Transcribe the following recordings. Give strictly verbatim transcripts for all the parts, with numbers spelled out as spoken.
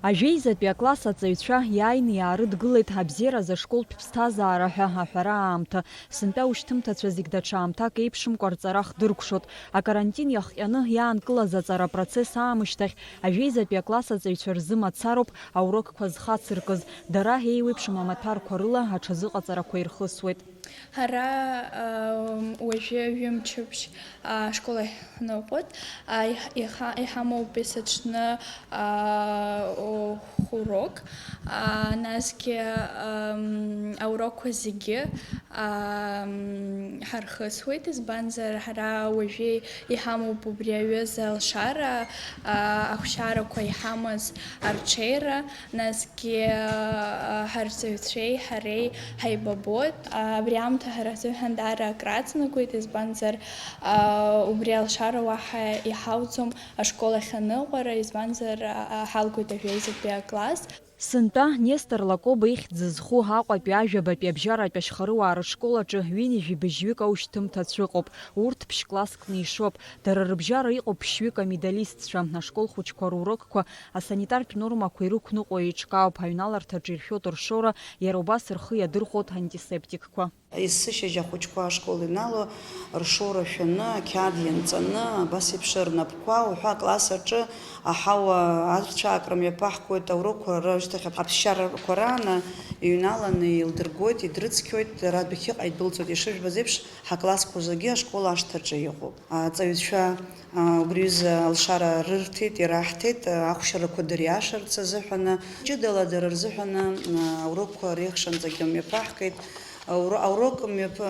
Ажәеизатәи акласс аҵаҩцәа иааины иаарыдгылеит абзиаразы ашколтә ԥсҭазаара ҳәа аҳәара аамҭа. Сынтәа аушьҭымҭацәа зегь даҽа аамҭак еиԥшымкәа рҵара хдыркәшоит. Акарантин иахҟьаны иаанкылаз аҵара апроцесс аамышьҭахь ажәеизатәи акласс аҵаҩцәа рзы мацароуп аурокқәа зхацыркыз. Дара еиуеиԥшым амаҭәарқәа рыла аҽазыҟаҵарақәа ирхысуеит. Ҳара, ам, уажәы ҩымчыбжь, а, ашкол ахь ҳныҟәоит. А, иҳ-, иҳа-, иҳамоуп есыҽны, а, о, урок. А, насгьы, ам, аурокқәа зегьы, ам, ҳархысуеит, избанзар, ҳара уажәы иҳамоуп убри аҩыза алшара, а, ахәшьарақәа иҳамаз арҽеира. Насгьы, а, ҳарҵаҩцәеи ҳареи ҳаибабоит. А, абри аамҭа ҳара ҳзыҳәан даара акраҵанакуеит, избанзар, а, убри алшара уаҳа иҳауӡом ашкол ахь аныҟәара, избанзар, а, а, ҳалгоит ажәеизатәи акласс. Сынтәа Нестор Лакоба ихьӡ зху Аҟәатәи ажәабатәи абжьаратәи ашьхарыуаа рышкол аҿы ҩынҩажәи быжьҩык аушьҭымҭацәа ыҟоуп, урҭ ԥшь-класск нишоуп. Дара рыбжьара иҟоуп ԥшьҩык амедалистцәа, ашкол хәыҷқәа рурокқәа асанитартә нормақәа ирықәныҟәо еиҿкаауп, аҩналарҭаҿы иршәоит ршора, иара убас рхы иадырхәоит антисептикқәа. Есышьыжь ахәыҷқәа ашкол ианнало, ршора шәаны, ақьаад ианҵаны, абас еиԥш рнапқәа, уҳәа акласс аҿы аҳауа арцәаакра мҩаԥаҳгоит, аурокқәа рышьҭахь аԥсшьарақәа рааны иҩналаны еилдыргоит, идрыцқьоит, дара адәахьыҟа идәылҵуеит, ишыжәбаз еиԥш, ҳаклассқәа зегьы ашкол ашҭаҿы иҟоуп. Аҵаҩцәа, а, убри аҩыза алшара рырҭеит, ираҳҭеит, а, ахәшьарақәа дыриашарц азыҳәаны. Ҷыдала дара рзыҳәаны, а, аурокқәа реихшанҵагьы мҩаԥаҳгеит. Ауро-, аурок мҩаԥ-,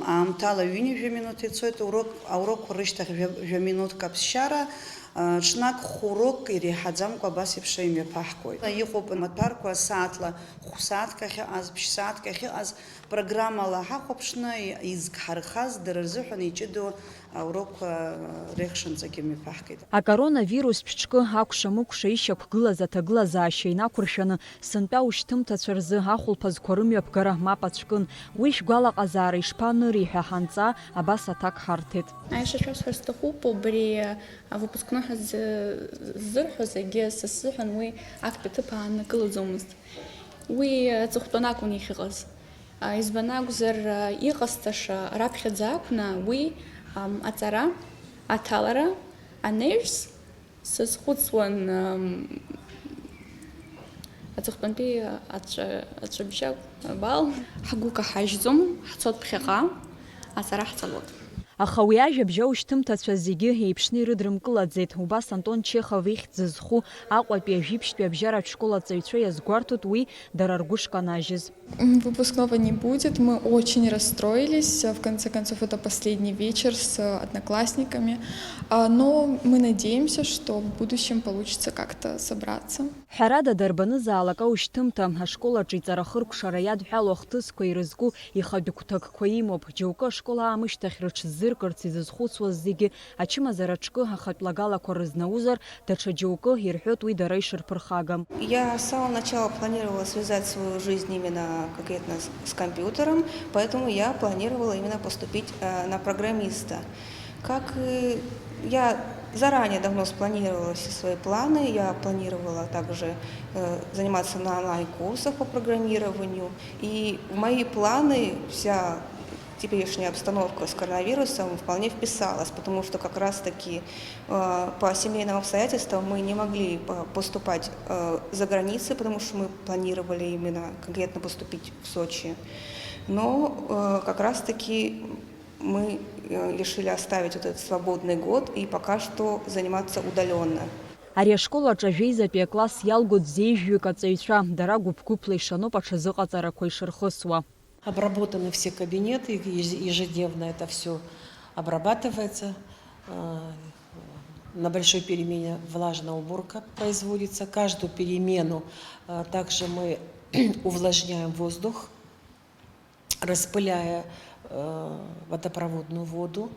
аамҭала ҩынҩажәа минуҭ ицоит, урок, аурокқәа рышьҭахь жәа-, жәа минуҭк аԥсшьара, а, ҽнак хә-урокк иреиҳаӡамкәа абас еиԥш имҩаԥаҳгоит. Иҟоуп амаҭәарқәа сааҭла хә-сааҭк ахьыҟаз, ԥшь-сааҭк ахьыҟаз, программала ҳахәаԥшны, изгҳархаз, дара рзыҳәан иҷыдоу аурокқәа реихшанҵагьы мҩаԥаҳгеит. Акоронавирус ԥшькы акәша-мыкәша ишьақәгылаз аҭагылазаашьа инақәыршәаны, сынтәа аушьҭымҭацәа рзы ахәылԥазқәа рымҩаԥгара мап ацәкын. Уи шәгәалаҟазаара ишԥаныри ҳәа ҳанҵа, абас аҭак ҳарҭеит. Аиаша шәасҳәар сҭахуп, убри авыпускной ҳаззырҳәоз зегьы са сзыҳәан уи актәи аҭыԥ ааннакылаӡомызт. Уи аҵыхәтәан акәын иахьыҟаз. А, избан акәзар, а, иҟасҵаша раԥхьаӡа акәны уи, ам, аҵара, аҭалара, анаҩс сазхәыцуан, ам, аҵыхәтәантәи аҵәа-, аҵәабжьы акәын, абал. Ҳгәы каҳажьӡом, ҳцоит ԥхьаҟа, аҵара ҳҵалоит. Аха уи ажәабжь аушьҭымҭацәа зегьы еиԥшны ирыдрымкылаӡеит. Убас Антон Чехов ихьӡ зху Аҟәатәи ажәибжьтәи абжьаратә школ аҵаҩцәа иазгәарҭоит уи дара ргәы шканажьыз. М, выпускного не будет. Мы очень расстроились. В конце концов, это последний вечер с, э, одноклассниками. А, но мы надеемся, что в будущем получится как-то собраться. Ҳәарада, дарбанызаалак аушьҭымҭа, ашкол аҿы иҵарахыркәшара иадҳәалоу ахҭысқәа ирызку ихатә гәҭакқәа имоуп. Џьоукы ашкол аамышьҭахь рыҽзыркырц изызхәыцуаз зегьы ачымазара аҿкы ахатә лагалақәа рызнаузар, даҽа џьоукы ирҳәоит уи дара ишырԥырхагам. Я с самого начала планировала связать свою жизнь именно конкретно с, с компьютером, поэтому я планировала именно поступить, э, на программиста. Как и я заранее давно спланировала все свои планы, я планировала также, э, заниматься на онлайн-курсах по программированию. И в мои планы вся теперешняя обстановка с коронавирусом вполне вписалась, потому что как раз-таки, э, по семейным обстоятельствам мы не могли по-, поступать, э, за границей, потому что мы планировали именно конкретно поступить в Сочи. Но, э, как раз-таки мы, э, решили оставить вот этот свободный год и пока что заниматься удалённо. Ари ашкол аҿы ажәеизатәи акласс иалгоит зеижәҩык аҵаҩцәа, дара гәыԥ-гәыԥла ишаноуп аҽазыҟаҵарақәа ишырхысуа. Обработаны все кабинеты, еж-, ежедневно это всё обрабатывается. Э, на большой перемене влажная уборка производится. Каждую перемену, э, также мы увлажняем воздух, распыляя, э, водопроводную воду.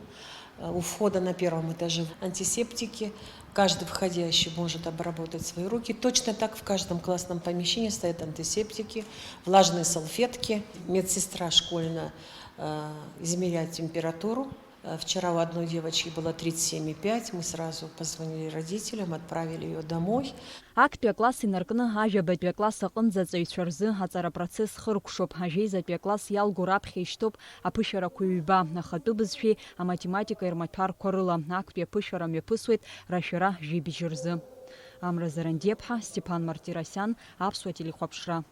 Э, у входа на первом этаже антисептики. Каждый входящий может обработать свои руки. Точно так в каждом классном помещении стоят антисептики, влажные салфетки. Медсестра школьная, э, измеряет температуру. Вчера у одной девочки было тридцать семь и пять, мы сразу позвонили родителям, отправили ее домой. Актәи акласс инаркны ажәабатәи акласс аҟынӡа аҵаҩцәа рзы аҵара процесс хыркәшоуп. Ажәеизатәи акласс иалго раԥхьа ишьҭоуп аԥышәарақәа ҩба, ахатәы бызшәеи аматематикеи рмаҭәарқәа рыла. Актәи аԥышәара мҩаԥысуеит рашәара жәибжь рзы. Амра Зарандиаԥҳа, Стеԥан Мартиросиан, Аԥсуа телехәаԥшра.